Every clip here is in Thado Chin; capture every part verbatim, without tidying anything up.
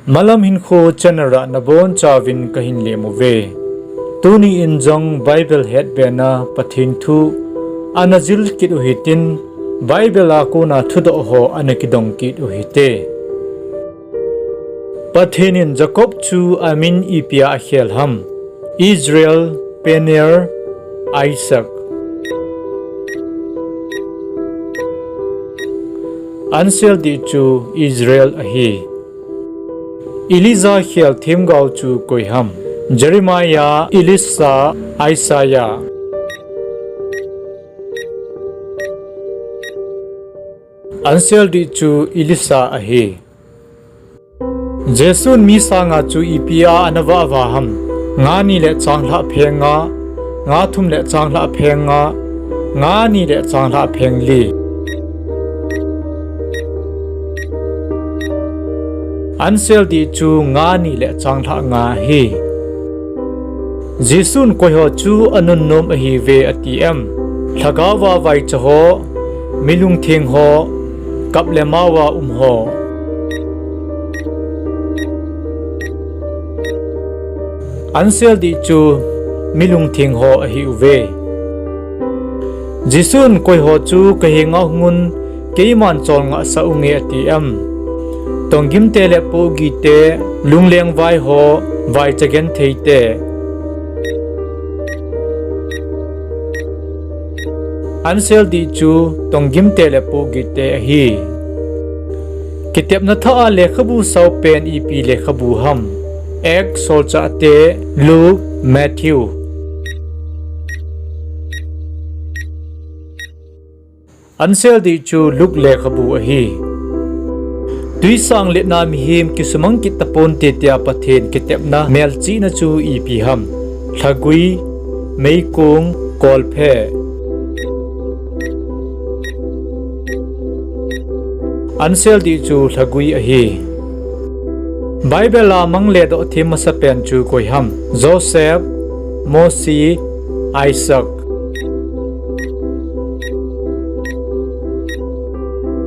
Malam Hinkho channel a nabonchauvin kahin lem uve. Tuni in jong Bible hetbena Pathen thu ana jil kit u hitin, Bible a kona thudoh ho ana kidong kit u hite. Pathen in Jacob chu amin ipi a akhel ham? Israel, Peniel, Isaac. Answer dih chu Israel ahi. Elijah khel themgao chu koi ham? Jeremiah, Elisha, Isaiah. Answer dih chu Elisha ahi. Jesun mi sanga chu ipi a ana vah vah ham? Nga ni le changlhah pheng nga, nga thum le changlhah pheng nga, nga ni le changlhah pheng li. Answer dih chu nga ni le changlhah nga ahi. Jesun koiho chu anunnom ahiuve ati em? Lhagao a vaicha ho, mi lungtheng ho, kap le mao a um ho. Answer dih chu mi lungtheng ho ahiuve. Jesun koiho chu kahenga hungun keiman cholngahsah unge ati em? Tonggimte le pohgihte, lunglengvai ho, vaicha gentheite. Answer dih chu tonggimte le pohgihte ahi. Kitepna thah a lekhabu saopen ipi lekhabu ham? Acts, Solchahte, Luke, Matthew. Answer dih chu Luke lekhabu ahi. Twisang letna mihem kisumang kit taponte tia Pathen kitepna melchihna chu ipi ham? Lhagui, meikong, kolphe. Answer dih chu lhagui ahi. Bible a mang le doh them masapen chu koi ham? Joseph, Mose, Isaac.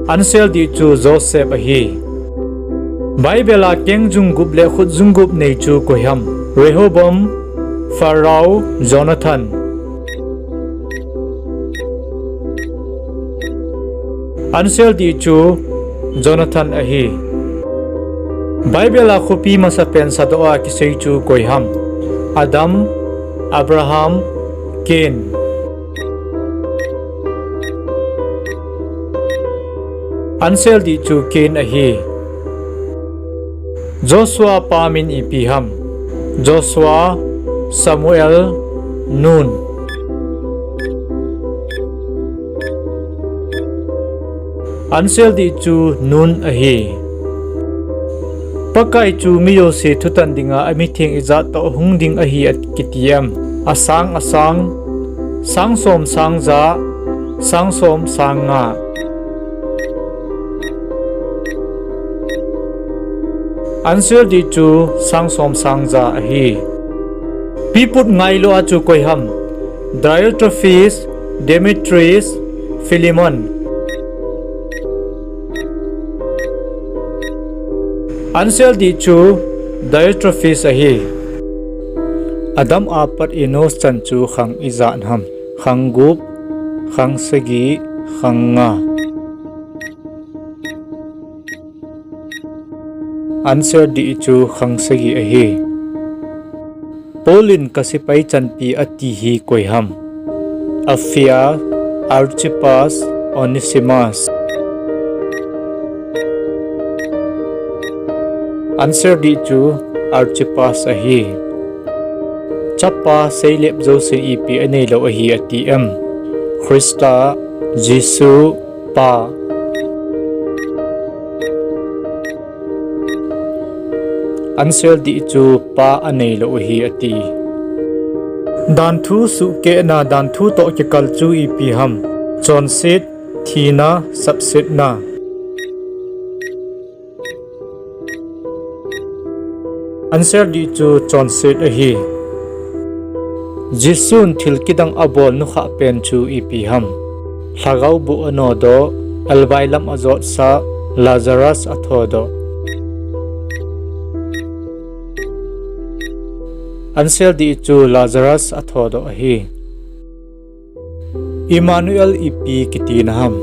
Answer dih chu Joseph ahi. Bible a kengjung gup le khutjung gup nei chu koi ham? Rehoboam, Pharaoh, Jonathan. Answer dih chu Jonathan ahi. Bible a khopi masapen sadoh a kisei chu koi ham? Adam, Abraham, Cain. Answer dih chu Cain ahi. Joshua pa min ipi ham? Joshua, Samuel, Nun. Answer dih chu Nun ahi. Pakai chu mi jouse thutan dinga amitheng ijat toh hung ding ahi akiti em? Asang asang, sang som sang ja, sang som sang nga. Answer dih chu sang som sang ja ahi. Piput ngailou a chu koi ham? Diotrephes, Demetrius, Philemon. Answer dih chu Diotrephes ahi. Adam apat Enosh chan chu khang ijat ham? Khang gup, khang sagi, khang nga. Answer dih chu khang sagi ahi. Paul in kasepai chanpi ati hi koi ham? Apphia, Archippus, Onesimus. Answer dih chu Archippus ahi. Chapa seilep jousen ipi aneilou ahi ati em? Christa, Jesu, Pa. Answer dih chu Pa aneilou ahi ati. Danthu suhkehna danthu toh kikal chu ipi ham? Chonset, thina, sapsetna. Answer dih chu chonset ahi. Jesun thil kidang abol nukhah pen chu ipi ham? Lhagao boh anodoh, elbai lam ajotsah, Lazarus athodoh. Answer dih chu Lazarus athodoh ahi. Emmanuel ipi kitina ham?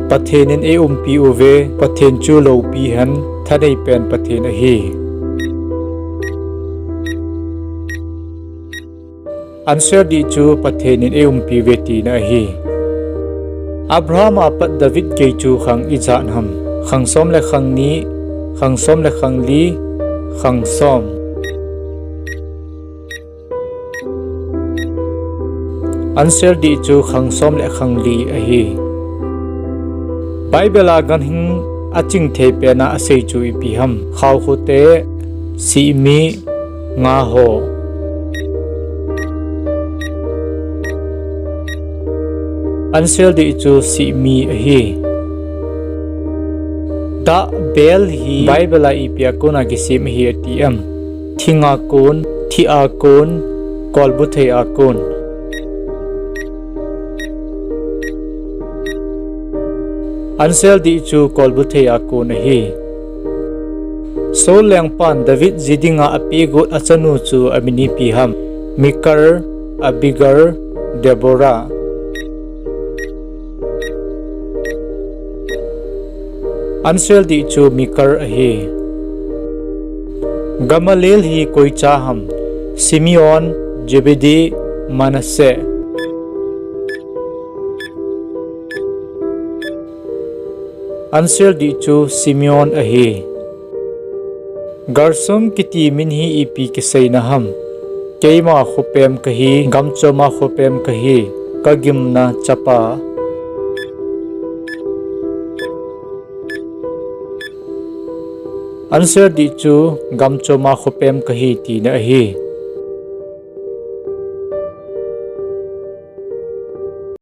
Pathen in eiumpi uve, Pathen chu loupi hen, thanei pen Pathen ahi. Answer dih chu Pathen in eiumpi uve tina ahi. Abraham apat David gei chu khang ijat ham? Khang som le khang ni, khang som le khang li, khang som. Answer dih chu khang som le khang li ahi. Bible a ganhing aching thei pen a asei chu ipi ham? Khaokhote, sihmi, nga ho. Answer dih chu sihmi ahi. Dah, bel hi Bible a ipi a kona kisem ahi ati em? Thinga kon, thih a kon, kolbuthei a kon. Answer dih chu kolbuthei a kon ahi. Saul lengpan David ji dinga apeh got achanu chu amin ipi ham? Mikal, Abigail, Deborah. Answer dih chu Mikal ahi. Gamaliel hi koi cha ham? Simeon, Zebedee, Manasseh. Answer dih chu Simeon ahi. Gershom kiti min hi ipi kiseina ham? Keima khopem kahi, gamchoma khopem kahi, kagimna chapa. Answer dih chu gamchoma khopem kahi tina ahi.